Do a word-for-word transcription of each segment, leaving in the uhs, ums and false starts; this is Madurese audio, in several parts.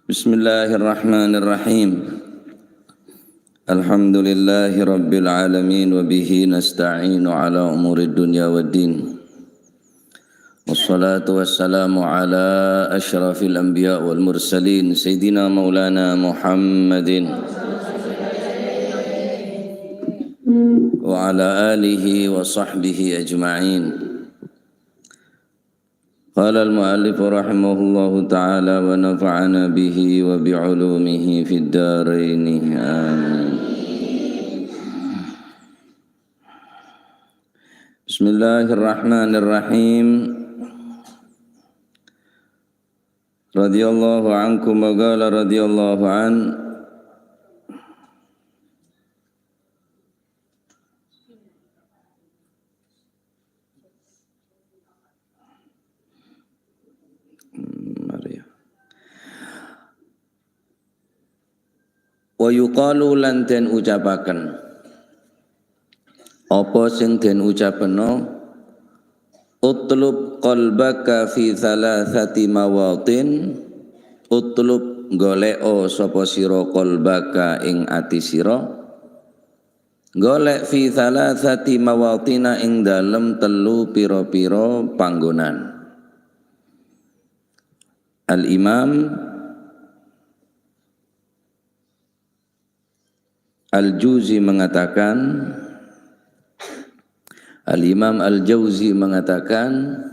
Bismillahirrahmanirrahim. Alhamdulillahirabbil alamin, wa bihi nasta'inu ala umurid dunya waddin. Wassalatu wassalamu ala asyrafil anbiya wal mursalin, Sayyidina Maulana Muhammadin wa ala alihi wa sahbihi ajma'in. Qala al-mu'allif rahimahullahu ta'ala wa nafa'ana bihi wa bi ulumihi fid daraini. Amin. Bismillahirrahmanirrahim. Radhiyallahu ankum wa qala radhiyallahu an. Hmm, mari ya. Wa yuqalu, lan den ucapaken. Apa sing den ucapeno? "Utlub qalbaka fi thalathati mawatin." Utlub, goleo sapa sira, qalbaka, ing ati sira. Golek fi thalathati mawatina, ing dalem tellu pira-pira panggonan. Al-Imam Al-Jauzi mengatakan, Al-Imam Al-Jauzi mengatakan,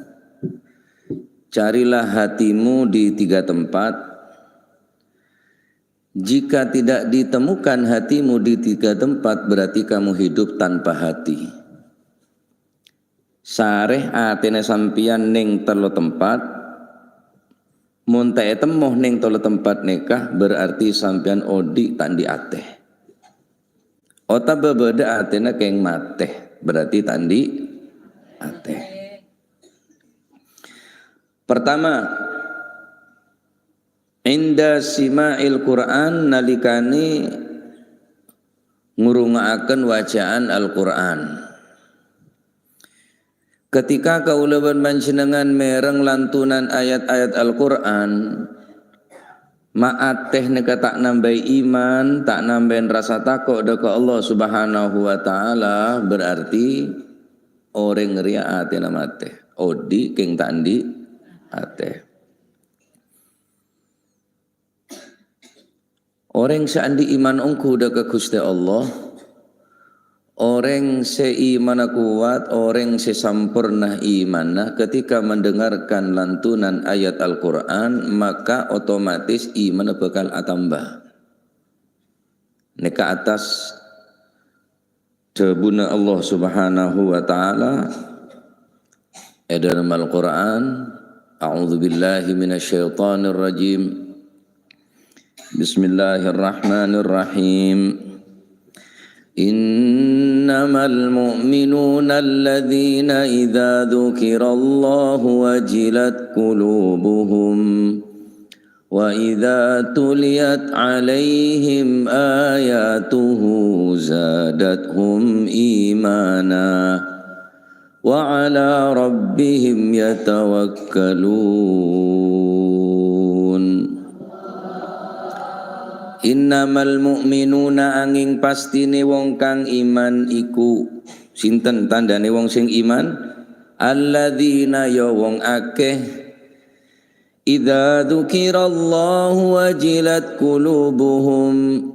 "Carilah hatimu di tiga tempat. Jika tidak ditemukan hatimu di tiga tempat, berarti kamu hidup tanpa hati." Sarè atèna sampèyan neng tello tempat, mon ta' ètemmo neng tello tempat nèka, berarti sampèyan odi' ta' andi' atè. Otabâ bâdâ atèna kèng matè, berarti ta' andi' atè. Pertama, inda sima'il Qur'an, nalikane ngurunga'aken wacaan Al-Qur'an. Ketika kaula ban panjennengngan mereng lantunan ayat-ayat Al-Qur'an, ma' atè nèka ta' nambai iman, ta' nambai rasa tako' dâ' ka Allah Subhanahu wa Ta'ala, berarti orèng rèya atèna matè. Odi' kèng ta' andi' atè. Orèng sè andi' iman ongghu dâ' ka Ghustè Allah, orèng sè imanna kowat, orèng sè samporna imanna, ketika mendengarkan lantunan ayat Al-Qur'an, maka otomatis imanna bhâkal atamba. Nèka attas dhâbuna Allah Subhanahu wa Ta'ala è dâlem Al-Qur'an, a'udzubillahi minasyaitonirrajim. Bismillahirrahmanirrahim. Innamal mu'minuna alladzina idza dzukirallahu wajilat qulubuhum. وإذا تليت عليهم آياته زادتهم إيمانا وعلى ربهم يتوكلون. Innamal mu'minuna, anging pastine wong kang iman iku. Sinten tandhane wong sing iman? Alladzina, ya wong akeh. Idza dzukirallahu wajilat qulubuhum.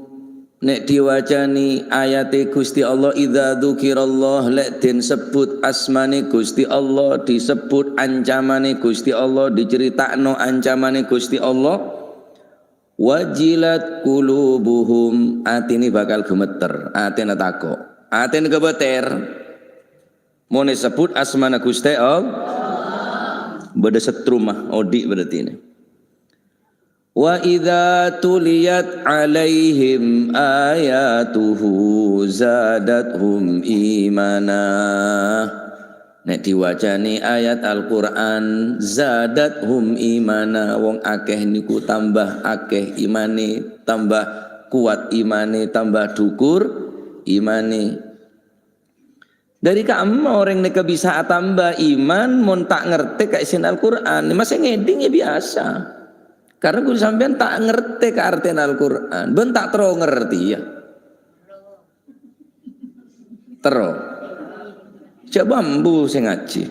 Nek diwacani ayate Gusti Allah, idza dzukirallah, lek den sebut asmane Gusti Allah, disebut ancamane Gusti Allah, diceritakno ancamane Gusti Allah, wajilat qulubuhum, atine bakal gemeter, atena tako, atena gemeter. Mon esebbhut asmana Guste Allah, bâdâ setrum, ah, odi' berarti ini. Wa idza tuliyat 'alaihim ayatuhu zadathum imana. Nek diwacani ayat Al-Qur'an, zadathum imana, wong akeh niku tambah akeh imane, tambah kuat imane, tambah dhukur imane. Dhâri ka'emma orèng nèka bisa atamba iman mon ta' ngartè kaèssèna Al-Qur'an. Masè ngèdhing ya biyasa. Karena ghuru sampèyan ta' ngartè ka artèna Al-Qur'an, bân ta' terro ngartèya. Terro. Coba embu sè ngajhi.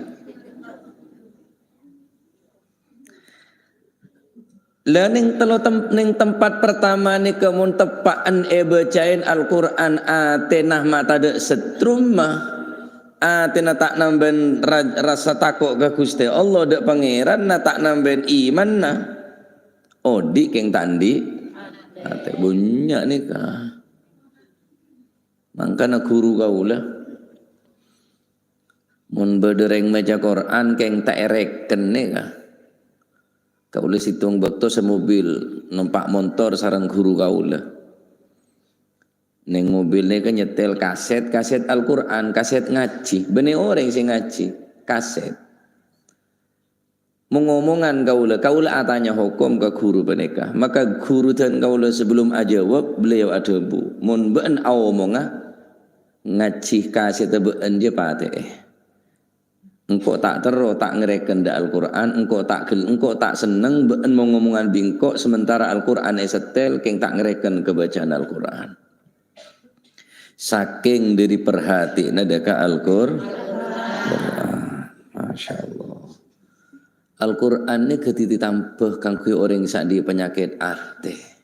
Lah, neng tello tem-, neng tempat pertama nèka mon teppa'en èbâcaè Al-Qur'an, atèna matadâ' settrumma, atèna ta' nambâi ra-, rasa tako' ka Ghustè Allah, dâ' Pangèranna, ta' nambâi imanna, odi' kèng ta' andi' atè. Bânnya' nèka. Mangkana ghuru kaulâ, mon bâdâ rèng maca Qur'an kèng ta' èrèken nèka. Kaulâ sèttong bâkto samobil nompa' montor sareng ghuru kaulâ. Neng mobil nèka nyetèl kasèt, kasèt Al-Qur'an, kasèt ngajhi. Bânnè orèng sè ngajhi, kasèt. Mong-omongan kaulâ, kaulâ atanya hokom ka ghuru panèka. Maka ghuru dân kaulâ sebelum ajâwâb, beliau adhâbu, "Mon bâ'en aomonga, ngajhi kasètta bâ'en jâ patè'è. Engko' ta' terro ta' ngarèken dâ' Al-Qur'an, engko' ta' gel-, engko' ta' senneng bâ'en mong-omongan bi' engko', sementara Al-Qur'an èsettèl, kèng ta' ngarèken kabâcaan Al-Qur'an." Sakèng dâri parhatèyanna dâ' ka Al-Qur-, Qur'an. Masya Allah. Al-Qur'an nèka dhâddhi tambhâ kaangghuy orèng sè andi' panyakèt atè.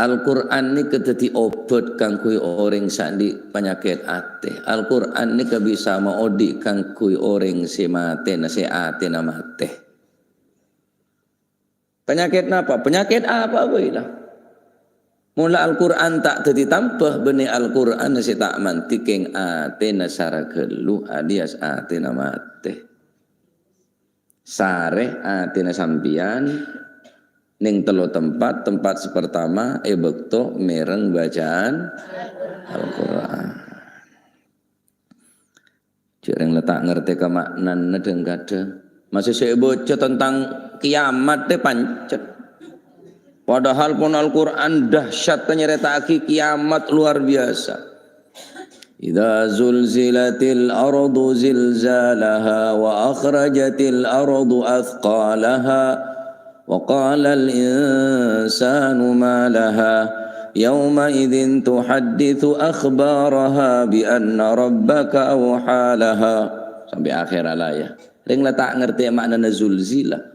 Al-Qur'an nèka dhâddhi obhât kaangghuy orèng sè andi' panyakèt atè. Al-Qur'an nèka bisa maodi' kaangghuy orèng sè matèna, sè atèna matè. Panyakèt napa? Panyakèt apa bhâi la. Mon la Al-Qur'an ta' dhâddhi tambhâ, bânnè Al-Qur'an sè ta' mandhi kèng atèna sara ghâllu, alias atèna matè. Sarè atèna sampèyan neng tello tempat. Tempat sè partama è bâkto mèreng bâcaan Al-Qur'an. Jhâ' rèng la ta' ngartè ka ma'nana dhâng-kadhâng. Masih sè èbâca tentang kiamat dâ' pancèt. Padahal pon Al-Qur'an dahsyat nyarèta'aghi kiamat luar biasa. "Idza zulzilatil ardu zilzalaha wa akhrajatil ardu athqalaha." "Wa qalal insanu ma laha, yauma idzin tuhadditsu akhbaraha bi anna rabbaka awha laha." Sampai akhir ayat. Rèng la ta' ngartè ma'nana zulzilah.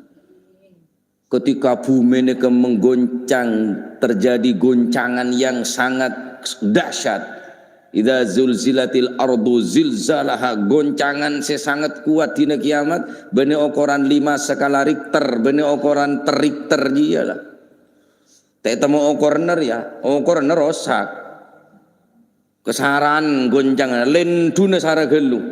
Ketika bumi nèka menggoncang, terjadi goncangan yang sangat dahsyat. "Idza zulzilatil ardu zilzalaha," goncangan sè sanget kowat dina kiamat, bânnè okoran lima skala Richter, bânnè okoran ter Richter jiyâ la. Ta' ètemmo okoranna rèya, okoranna rosak. Kasaran goncangan, lèndhuna sara ghâllu.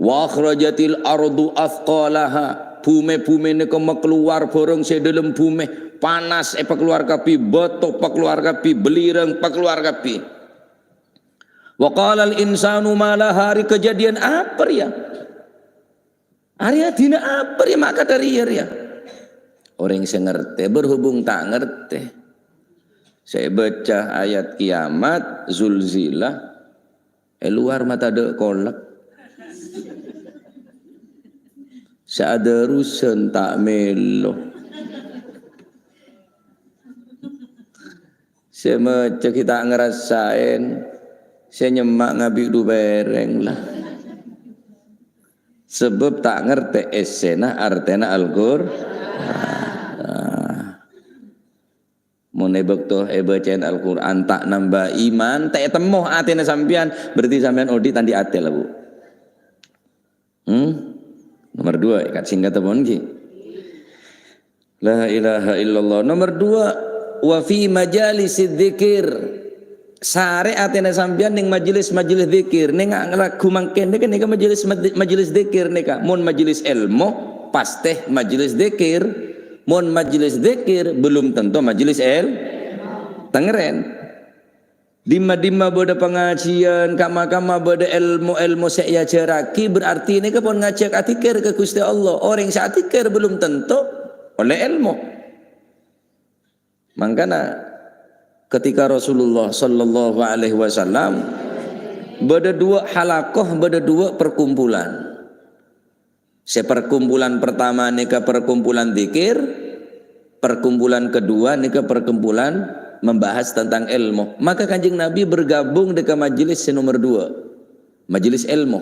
"Wa akhrajatil ardu athqalaha," bhumè-bhumè nèka makalowar bhârâng sè dâlem bhumè, panas èpakalowar kabbhi, bâto pakalowar kabbhi, bâlirâng pakalowar kabbhi. "Wa qalal insanu ma laha," arèya kadhâddhiyân apa rèya? Arèya dina apa rèya ma' kadhâddhiyân rèya? Orèng sè ngartè, berhubung ta' ngartè. Sè èbâca ayat kiamat, zulzilah, è lowar matadâ' kolek. Sè adhârusan ta' mèlo. Sè maca ghi' ta' ngarassa'èn, sè nyemma' ngabi' du pèrèng la. Sabâb ta' ngartè èssèna artèna Al-Qur'an. Mon è bâkto èbâca'èn Al-Qur'an ta' nambâ iman, ta' ètemmo atèna sampèyan, berarti sampèyan odi' ta' andi' atè la, Bu. Hmm? Nomor dua, kat singkat apa nggih? La ilaha illallah. Nomor dua, wa fi majalisid dzikir. Sarè atèna sampèyan neng majelis-majelis dzikir. Neng lagu mangkèn nèka, nèka majelis, majelis dzikir nèka. Mon majelis èlmo, pastè majelis dzikir. Mon majelis dzikir, belum tentu majelis èl-, tengeren. Dimma-dimma bâdâ pangajiyân, kamma-kamma bâdâ èlmo-èlmo sè èajhârraghi, berarti nèka pon ngajhâk adzikir ka Ghustè Allah. Orèng sè adzikir belum tentu ollè èlmo. Mangkana, ketika Rasulullah sallallahu alaihi wasallam, bâdâ dua halaqah, bâdâ dua perkumpulan. Sè perkumpulan pertama nèka perkumpulan dzikir, Perkumpulan kedua nèka perkumpulan membahas tentang ilmu. Maka Kanjeng Nabi bergabung dâ' ka majelis sè nomer dua. Majelis ilmu.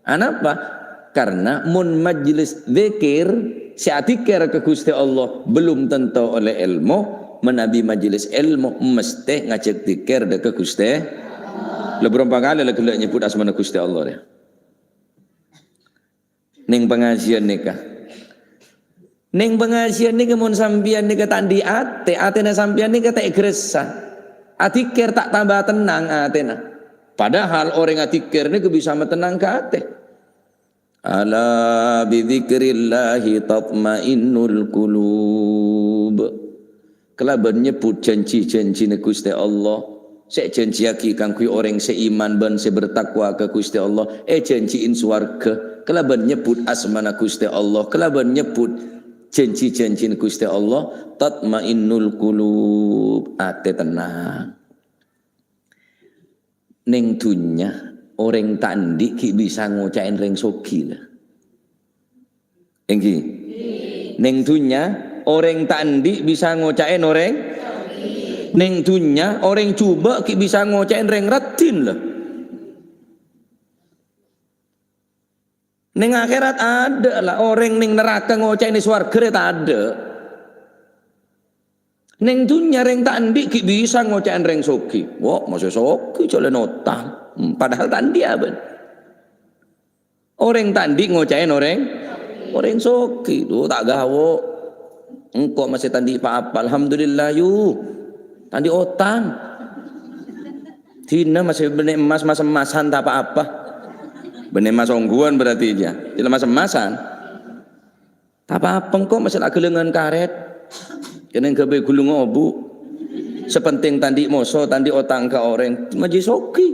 Anapa? Karena mon majelis dzikir, sè adzikir ka Ghustè Allah belum tentu ollè ilmu, manabi majelis ilmu mestè ngajhâk dzikir dâ' ka Ghustè. La bârâmpa kalè la ghellâ' nyebbhut asmana Ghustè Allah, ya. Neng pangajiân nèka. Neng pangajiân nèka mon sampèyan nèka ta' andi' atè, atèna sampèyan nèka ta' ègressa. Adzikir ta' tamba tennang atèna. Padahal orèng adzikir nèka bisa matennangka atè. "Ala bidzikrillahi tatmainnul qulub." Kalabân nyebbhut janji-janjina Ghustè Allah, sè èjanjiyaghi kaangghuy orèng sè iman bân sè bertakwa ka Ghustè Allah, èjanjiin sowarghâ. Kalabân nyebbhut asmana Ghustè Allah, kalabân nyebbhut janji-janjina Ghustè Allah, tatmainnul qulub, atè tennang. Neng dhunnya, orèng ta' andi' ghi' bisa ngoca'è rèng soghi, la. Èngghi. Neng dhunnya, orèng ta' andi' bisa ngoca'è orèng. Neng dhunnya, orèng jhubâ' ghi' bisa ngoca'è rèng raddhin, la. Neng akhèrat adâ', la, orèng neng naraka ngoca'è neng sowarghâ rè tadâ'. Neng dhunnya rèng ta' andi' ghi' bisa ngoca'è rèng soghi. Wah, masè soghi jhâ' lè otang. Hmm, padahal ta' andi' abâ'. Orèng ta' andi' ngoca'è orèng, orèng soghi. Duh, ta' gawo. Engko' masè ta' andi' pa-apa. Alhamdulillah, yu. Ta' andi' otang. Dina masè bânnè emmas, mas-emmasan ta' pa-apa. Bânnè emmas ongghuwân berarti, ya. Dina mas-emmasan. Ta' pa-apa, engko' masè la ghellângan karèt. Kennèng ghâbây ghulung obu'. Sè pentèng ta' andi' moso, ta' andi' otang ka orèng. Masè soghi.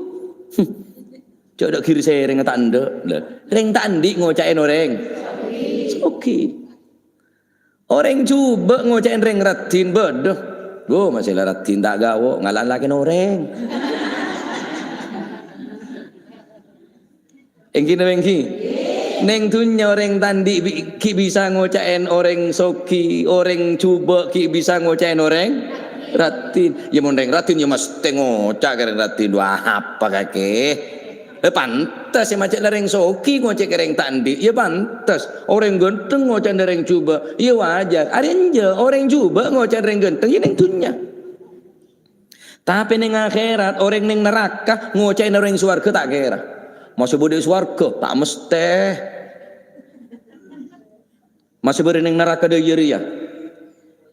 Jhâ' dâ' ghir sèrèng ta' endâ'. Lah, rèng ta' andi' ngoca'è orèng. Soghi. Orèng jhubâ' ngoca'è rèng raddhin, bâdâ. Wah, masè la raddhin ta' gawo, ngala' lakèna orèng. Èngghi napa èngghi? Neng dhunnya orèng ta' andi' bi-, ghi' bisa ngoca'è orèng soghi, orèng jhubâ' ghi' bisa ngoca'è orèng raddhin. Ya mon rèng raddhin ya mestè ngoca' ka rèng raddhin. Wah, apa kakè? Eh, pantes ya, majâ' la rèng soghi ngoca'è ka rèng ta' andi', ya pantes. Orèng ghântheng ngoca'è rèng jhubâ', ya wajar. Arèya enjâ', orèng jhubâ' ngoca'è rèng ghântheng, ya neng dhunnya. Tapè neng akhèrat, orèng neng naraka ngoca'è orèng sowarghâ ta' kèra. Masè bâdâ è sowarghâ, ta' mestè. Masè bâdâ neng naraka dâ' iyâ rèya.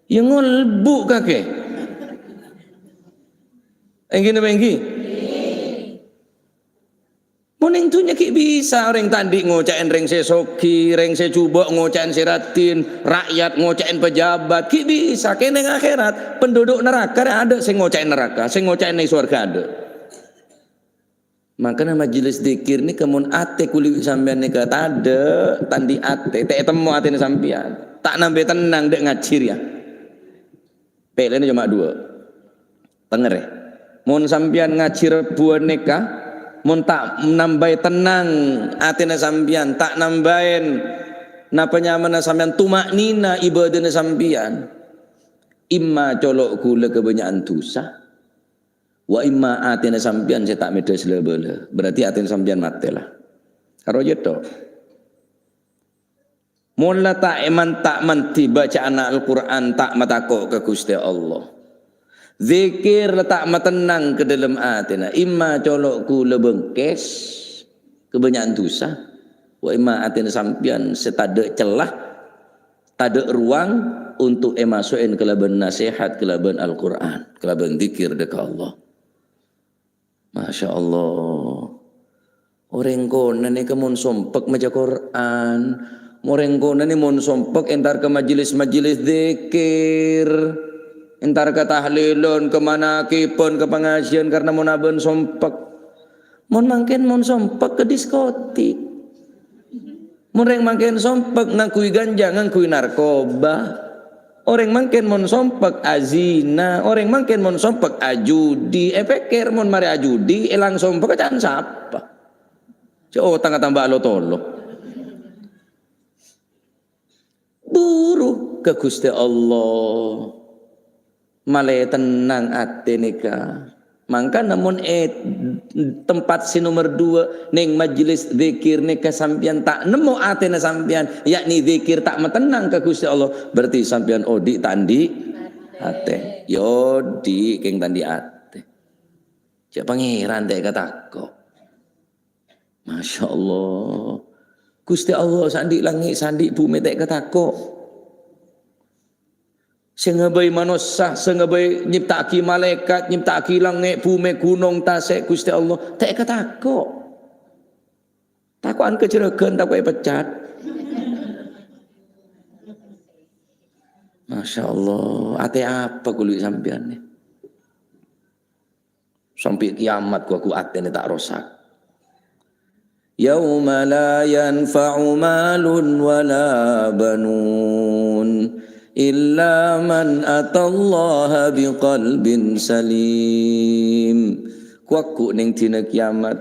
Ya ngolbu' kakè. Èngghi napa èngghi? Mon neng dhunnya ghi' bisa orèng ta' andi' ngoca'è rèng sè soghi, rèng sè jhubâ' ngoca'è sè raddhin, rakyat ngoca'è pejabat, ghi' bisa. Kèng neng akhèrat, penduduk naraka rè adâ' sè ngoca'è naraka, sè ngoca'è neng sowarghâ adâ'. Mangkana majelis dzikir nèka mon atè kulâ bi' sampèyan nèka tadâ', ta' andi' atè, ta' ètemmo atèna sampèyan. Ta' nambâi tennang dâ' ngajhi rèya. Pèlèna coma duwâ'. Tengngèrè. Mon sampèyan ngajhi rebbhuwân nèka, mon ta' nambâi tennang atèna sampèyan, ta' nambâi napa nyamana sampèyan tuma'nina ibâdâna sampèyan, imma colo' ghulâ kabânnya'an dhusa, wa imma atèna sampèyan sè ta' mèdhâs la-bâlâ. Berarti atèna sampèyan matè, la. Karo jâ' tho. Mon la ta' èman-, ta' mandhi bâca'anna Al-Qur'an, ta' matako' ka Ghustè Allah. Dzikir la ta' matennang ka dâlem atèna, imma colo' ghulâ bengkes, kabânnya'an dhusa, wa imma atèna sampèyan sè tadâ' cella, tadâ' ruwang untuk èmaso'è kalabân nasèhat, kalabân Al-Qur'an, kalabân dzikir dâ' ka Allah. Masya Allah. Orèng konè nèka mon sompek maca Qur'an. Orèng konè nè mon sompek entar ka majelis-majelis dzikir. Entar ka tahlilan, ka manakiban, ka pangajian karena mon abâ'na sompek. Mon mangkèn mon sompek ka diskotik. Mon rèng mangkèn sompek ngangghuy ganja, ngangghuy narkoba. Orèng mangkèn mon sompek azina, orèng mangkèn mon sompek ajudi. Èpèkkèr mon marè ajudi, èlang sompek can sapa? Cè' otangnga tamba lo-tolo. Buru. ka Ghustè Allah. Malè tennang atè nèka. Mangkana mon è tempat sè nomer dua, neng majelis dzikir nèka sampèyan ta' nemmo atèna sampèyan, yakni dzikir ta' matennang ka Ghustè Allah, berarti sampèyan odi' ta' andi' atè. Ya odi' kèng ta' andi' atè. Jhâ' Pangèran ta' èkatako'. Masya Allah. Ghustè Allah sè andi' langngè', sè andi' bhumè ta' èkatako'. Sè ngabây manossa, sè ngabây nyèpta'aghi malaèkat, nyèpta'aghi langngè', bhumè, ghunong, tasè', Ghustè Allah, ta' èkatako'. Tako'an ka jhurâghân, tako' èpecat. Masya Allah, atè apa kulâ sampèyan nè? Sampè' kiyamat ghu-, ghu atèna ta' rosak. Yauma la yanfa'u malun wala banun illa man atallaha biqalbin salim. Ghu-, ghu neng dina kiyamat.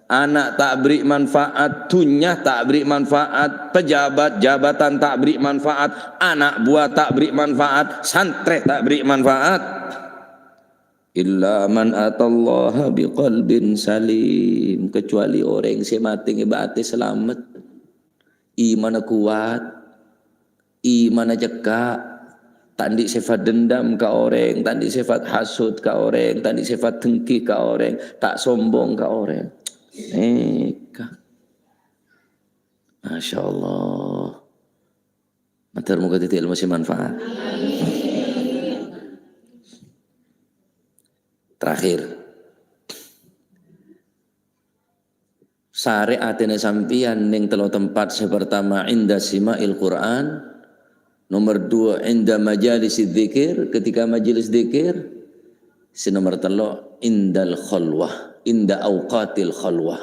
Ana' ta' aberri' manfaat, dhunnya ta' aberri' manfaat, pejabat, jabatan ta' aberri' manfaat, ana' buwâ ta' aberri' manfaat, santrè ta' aberri' manfaat. Illa man atallaha biqalbin salim, kecuali orèng sè matè ngèbâ atè salamet. Imanna kowat, imanna cekka', ta' andi' sèfat dendam ka orèng, ta' andi' sèfat hasud ka orèng, ta' andi' sèfat dengki ka orèng, ta' sombong ka orèng. Nèka. Masya Allah. Mator moga dhâddhi ilmu sè manfaat. Terakhir. Sarè atèna sampèyan neng tello tempat. Sè pertama, inda sima'il Qur'an. Nomor dua, inda majalis dzikir, ketika majelis dzikir. Sè nomor tello', indal khalwah, inda auqatil khalwah.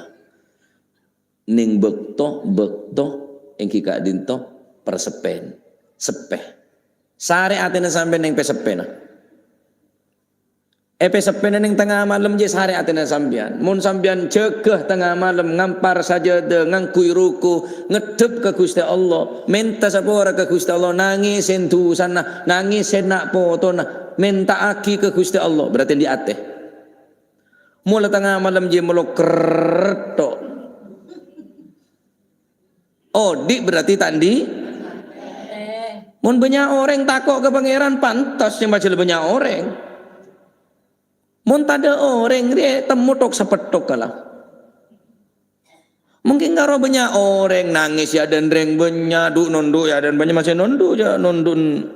Neng bâkto-bâkto èngghi ka'dinto perseppèn. Seppè. Sarè atèna sampèyan neng pèseppèna. È pèseppèna neng tengnga malem jhâ' sarè atèna sampèyan. Mon sampèyan jâgâ tengnga malem, ngampar sajâdâ, ngangghuy ruku', ngeddhep ka Ghustè Allah, mènta sapora ka Ghustè Allah, nangèsè dhusana, nangèsè na' potona, mènta'aghi ka Ghustè Allah, berarti andi' atè. Mola tengnga malem jhâ' molo kerretto'. Odi' berarti ta' andi'. Mon bânnya' orèng tako' ka Pangèran, pantes sè majâl bânnya' orèng. Mon tadâ' orèng, rè temmo thok-sapetthok kala. Mungkin karo bânnya' orèng nangès ya adâ'na rèng bânnya', du-nondu' ya adâ'na bânnya', masè nondu' ya nondu'na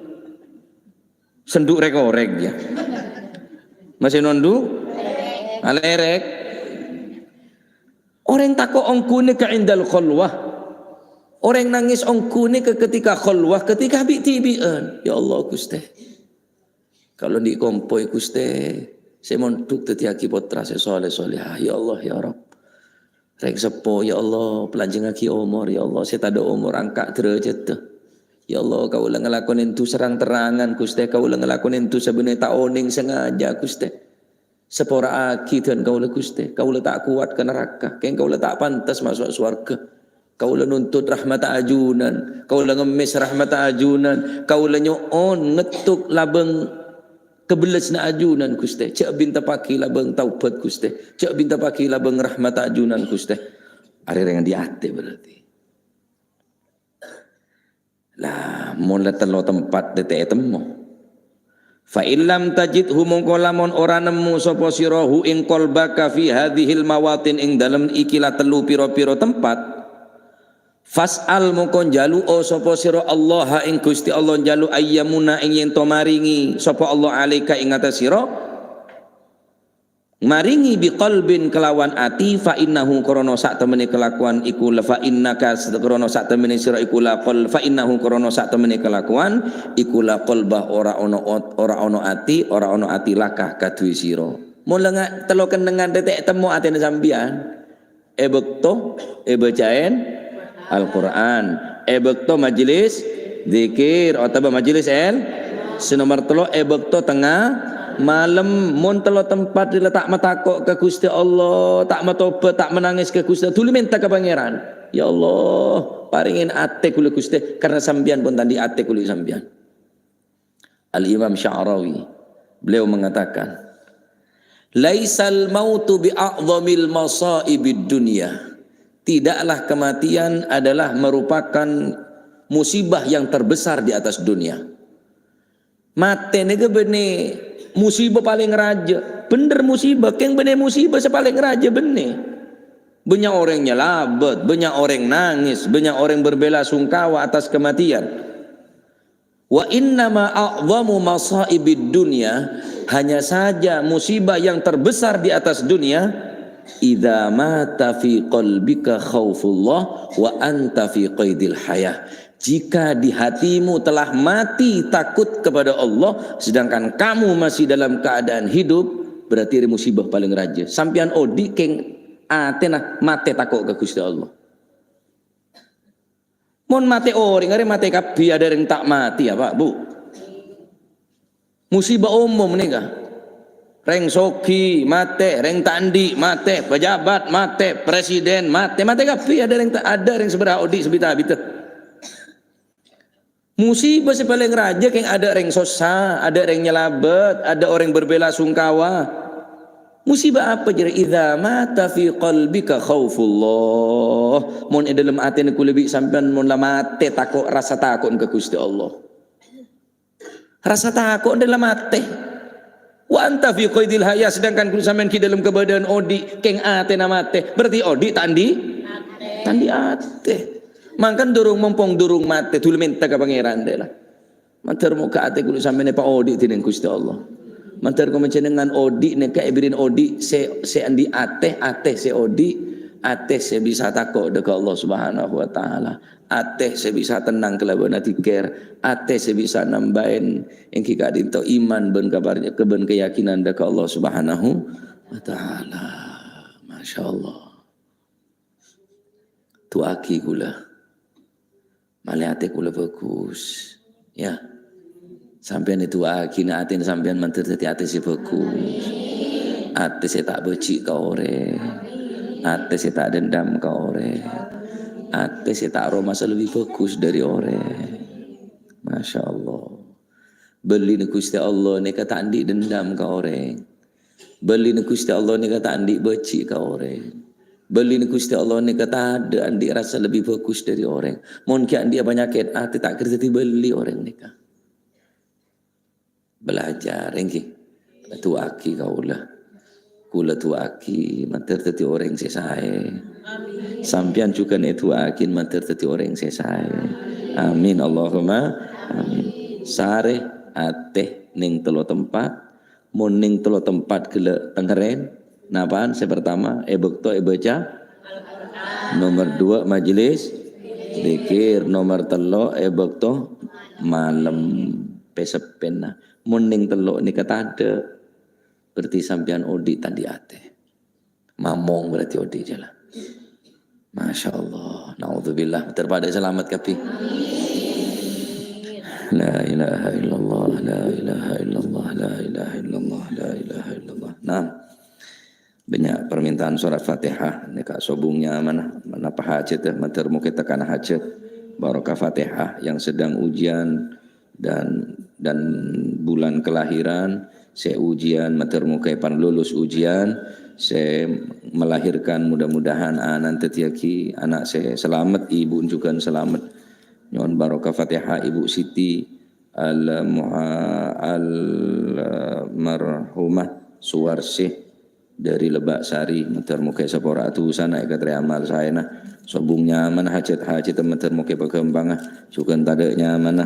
sendu' rèk-orèk ya. Masè nondu'? Alèrèk. Orèng tako' ongghu nèka indal khalwah. Orèng nangès ongghu nèka ketika khalwah, ketika bi'-dhibi'ân. Ya Allah, Ghustè. Kaulâ andi' kompoy, Ghustè, sè mondhuk dhâddhiyâghi pottra sè soleh solehah. Ya Allah, ya Rabb. Rèng seppo, ya Allah, palanjhângaghi omor, ya Allah, sè tadâ' omor angka' dârâjhâddhâ. Ya Allah, kaulâ ngalakonè dusa rang-terrangan, Ghustè, kaulâ ngalakonè dusa bânnè ta' onèng sangajâ, Ghustè. Sapora'aghi dhân kaulâ, Ghustè. Kaulâ ta' kowat ka naraka. Kèng kaulâ ta' pantes maso' sowarghâ. Kaulâ nuntut rahmatta ajunan. Kaulâ ngemmès rahmatta ajunan. Kaulâ nyo'on ngettok labâng kabellasna ajunan, Ghustè. Jhâ' bintèpaghi labâng taubat, Ghustè. Jhâ' bintèpaghi labâng rahmatta ajunan, Ghustè. Arè rèng andi' atè berarti. Lah, mon la tello tempat tètè ètemmo. Fa illam tajidhu, mongko lamon ora nemmo sapa sira hu ing qalbaka fi hadzihil mawatin, ing dalem iki la tellu pira-pira tempat. Fas'al, mongko njalu'o sapa sira Allah ing Gusti Allah, njalu ayyamuna ing yen to maringi sapa Allah alaika ing atase sira. Maringi biqalbin kelawan ati, fa innahu krana sak temene kelakuan iku la, fa innaka krana sak temene sira iku la qal, fa innahu krana sak temene kelakuan iku la qalba ora ana ot-, ora ana ati, ora ana ati laka kaduwe sira. Mula nga-, telo kennengan tetek temo atene sampeyan. E bakto, e bacaen Al-Qur'an. E bakto majelis dzikir otabâ majelis el-, sè nomer tello', e bakto tengnga malem. Mon tello tempat rila ta' matako' ka Guste Allah, ta' matobat, ta' manangis ka Guste, duli menta ka Pangeran. "Ya Allah, parengngin ate kaulâ, Guste, karena sampeyan pon tandhi ate kaulâ sampeyan." Al-Imam Sya'rawi, beliau mengatakan, "Laisal mautu bi a'zamil masaibid dunya." Tidaklah kematian adalah merupakan musibah yang terbesar di atas dunia. Matè nèka bânnè musibah palèng rajâ. Bhender musibah, kèng bânnè musibah sè palèng rajâ bânnè. Bânnya' orèng nyalabât, bânnya' orèng nangès, bânnya' orèng berbela sungkawa atas kematian. Wa innama a'zamu masaibid dunya, hanya saja musibah yang terbesar di atas dunia, idza mata fi qalbika khaufullah wa anta fi qaidil hayah. Jika di hatimu telah mati takut kepada Allah, sedangkan kamu masih dalam keadaan hidup, berarti ini musibah paling rajâ. Sampèyan odi' kèng atèna matè tako' ka Ghustè Allah. Mon matè orèng, arè matè kabbhi, adâ' rèng ta' matè, ya, Pak, Bu? Musibah umum nèka. Rèng soghi matè, rèng ta' andi' matè, pejabat matè, presiden matè, matè kabbhi, adâ' rèng ta-, adâ' rèng sè berhak odi' sabita-bita. Musibah sè palèng rajâ kèng adâ' rèng sossa, adâ' rèng nyalabât, adâ' orèng berbela sungkawa. Musibah apa jârèya? Idza mata fi qalbika khaufullah. Mon è dâlem atèna kulâ bi' sampèyan mon la matè tako', rasa tako'na ka Ghustè Allah. Rasa tako' dâ' la matè. Wa anta fi qaidil hayah, sedangkan kulâ sampèyan ghi' dâlem kabâdâ'ân odi', kèng atèna matè. Berarti odi' ta' andi'? Ta' andi' atè. Mangkana durung, mompong durung matè, dulâ mènta ka Pangèran dâ' la. Mandhâr moghâ atè kulâ sampèyan èpaodi' dhinèng Ghustè Allah. Mandhâr ko' panjhennengngan odi' nèka èbèrri'in odi' sè, sè andi' atè, atè sè odi', atè sè bisa tako' dâ' ka Allah Subhanahu wa Ta'ala, atè sè bisa tennang kalabân adzikir, atè sè bisa nambâi èngghi ka'dinto iman bân kabar-, bân kayakinan dâ' ka Allah Subhanahu wa Ta'ala. Masya Allah. Du'aaghi kulâ. Malè atè kulâ bhâghus. Ya. Sampèyan èdu'aaghi, na' atèna sampèyan mandhâr dhâddhi atè sè bhâghus. Atè sè ta' bâji' ka orèng. Atè sè ta' dendam ka orèng. Atè sè ta' aromasa lebbi bhâghus dâri orèng. Masya Allah. Bâlina Ghustè Allah nèka ta' andi' dendam ka orèng. Bâlina Ghustè Allah nèka ta' andi' bâji' ka orèng. Bâlina Ghustè Allah nèka tadâ' andi' rasa lebbi bhâghus dâri orèng. Mon ghi' andi'â panyakèt atè, ta' kèra dhâddhi bâli orèng nèka. Belajar, èngghi. Du'aaghi kaulâ. Kulâ du'aaghi mandhâr dhâddhi orèng sè saè. Sampèyan jhughân èdu'aaghi mandhâr dhâddhi orèng sè saè. Amin. Allahumma amin. Sarè atè nèng tello tempat. Mon nèng tello tempat ghellâ' tengngèrèn, napa'an? Sè pertama, è bâkto èbâca. Nomer dua, majelis dzikir. Nomer tello', è bâkto malem, pè-seppèna. Mon nèng tello' nèka tadâ', berarti sampèyan odi' ta' andi' atè. Mamong berarti odi' jâ la. Masya Allah. Naudzubillah. Terpada selamat kabbhi. La ilaha illallah, la ilaha illallah, la ilaha illallah, la ilaha illallah. Nah, bânnya' permintaan surat Fatihah. Nèka sobung nyamana, napa hajat ya, mandhâr moghâ tèkana hajat. Barokah Fatihah yang sedang ujian, dan, dan bulan kelahiran, sè ujian, mandhâr moghâ èpan lulus ujian, sè melahirkan mudah-mudahan ana'na dhâddhiyâghi ana' sè salamet, ibu jhughân salamet. Nyo'on barokah Fatihah Ibu Siti al-, muha-, al-, marhumah Suwarsih. Dâri Lebak Sari, mandhâr moghâ èsapora dhusana, èkatarè amal saèna, sobung nyamana hajat-hajat, mandhâr moghâ èpaghâmpanga, jhughân tadâ' nyamana.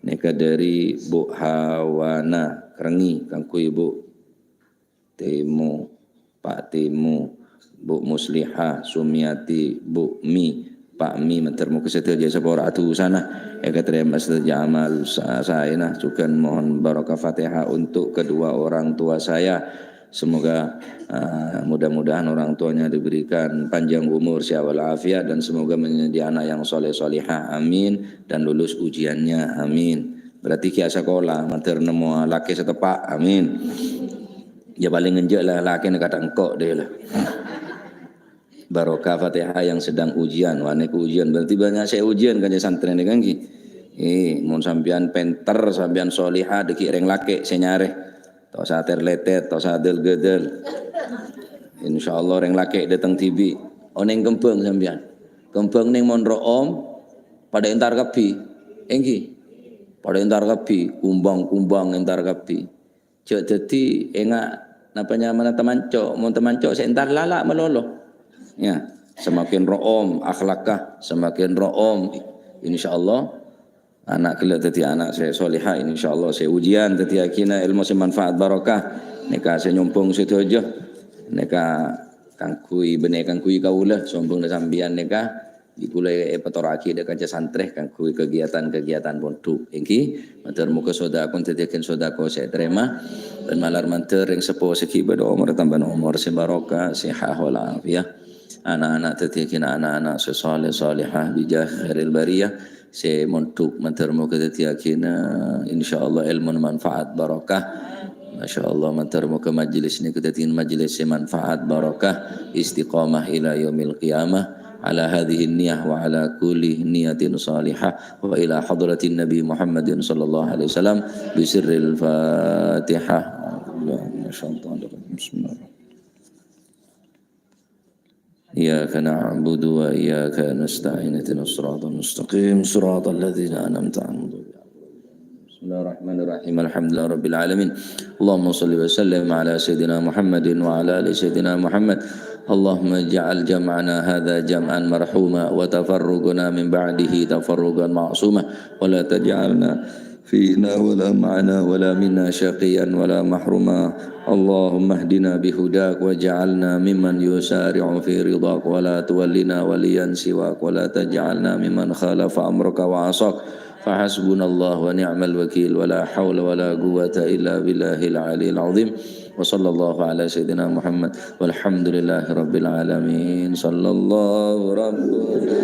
Nèka dâri Bu Hawana Krengi, kaangghuy Bu Timo, Pak Timo, Bu Musliha, Sumiati, Bu Mi, Pak Mi, mandhâr moghâ sadhâjâ èsapora dhusana, èkatarèma sadhâjâ amal sa-, saèna, jhughân mohon barokah Fatihah untuk kedua orang tua saya. Semoga, eh, mudah-mudahan orang tuanya diberikan panjang umur, sehat walafiat, dan semoga menjadi anak yang soleh solihah. Amin. Dan lulus ujiannya. Amin. Berarti ghi' asakola, mandhâr nemmo lakè sè teppa'. Amin. Ya, palèng enjâ' la, lakèna kadhâng engko' dâ' la. Barokah Fatihah yang sedang ujian. Wah, nèka ujian. Berarti bânnya' sè ujian kanca santrè nèka, èngghi. Eh, mon sampèyan pènter, sampèyan solihah, dhâggi' rèng lakè' sè nyarè. Ta' osa ter-leter, ta' osa adâl-ghâdâl. Insyaallah rèng lakè' dâteng dhibi'. Onèng kembhâng sampèyan. Kembhâng nèng mon ro'om, padâ entar kabbhi. Èngghi. Padâ entar kabbhi, kumbang-kumbang entar kabbhi. Jhâ' dhâddhi enga' napa nyamana tamanco', mon tamanco' sè entar lala' malolo. Ya, semakin ro'om akhlakka, semakin ro'om, insyaallah ana' ghellâ' dhâddhi ana' sè soleha, insyaallah sè ujian dhâddhiyâghina èlmo sè manfaat barokah. Nèka sè nyombhong sadhâjâ. Nèka kaangghuy bânnè kaangghuy kaulâ, sombhângnga sampèyan nèka. Kaulâ èpatorraghi dâ' kanca santrè kaangghuy kegiatan-kegiatan pondhuk. Èngghi, mator moghâ sodakon dhâddhiyâghin sodako sè ètarèma. Bân malar mandhâr rèng seppo sè ghi' bâdâ omor tambâna omor sè barokah, sehah wal afiyah. Ana'-ana' dhâddhiyâghin ana'-ana' sè soleh solehah bi jah khairil bariyah. Sè mondhuk mator moghâ dhâddhiyâghina, insyaallah èlmona manfaat barokah. Masyaallah, mator moghâ majelis nèka dhâddhi majelis sè manfaat barokah, istiqomah ila yaumil qiyamah. Ala hadhihi niyah wa ala kulli niyatin salihah wa ila hadratin Nabi Muhammadin sallallahu alaihi wasallam bi sirril Fatihah. Bismillahirrahmanirrahim. إياك نعبد وإياك نستعين. اهدنا الصراط المستقيم. صراط الذين أنعمت عليهم. بسم الله الرحمن الرحيم. الحمد لله رب العالمين. اللهم صل وسلم على سيدنا محمد وعلى آل سيدنا محمد. اللهم اجعل جمعنا هذا جمعا مرحوما وتفرقنا من بعده تفرقا معصوما ولا تجعلنا فينا ولا معنا ولا منا شقيا ولا محروما. اللهم اهدنا بهداك واجعلنا ممن يسارع في رضاك ولا تولنا وليا سواك ولا تجعلنا ممن خالف أمرك وعصاك. فحسبنا الله ونعم الوكيل ولا حول ولا قوة إلا بالله العلي العظيم. وصلى الله على سيدنا محمد والحمد لله رب العالمين. صلى الله ربنا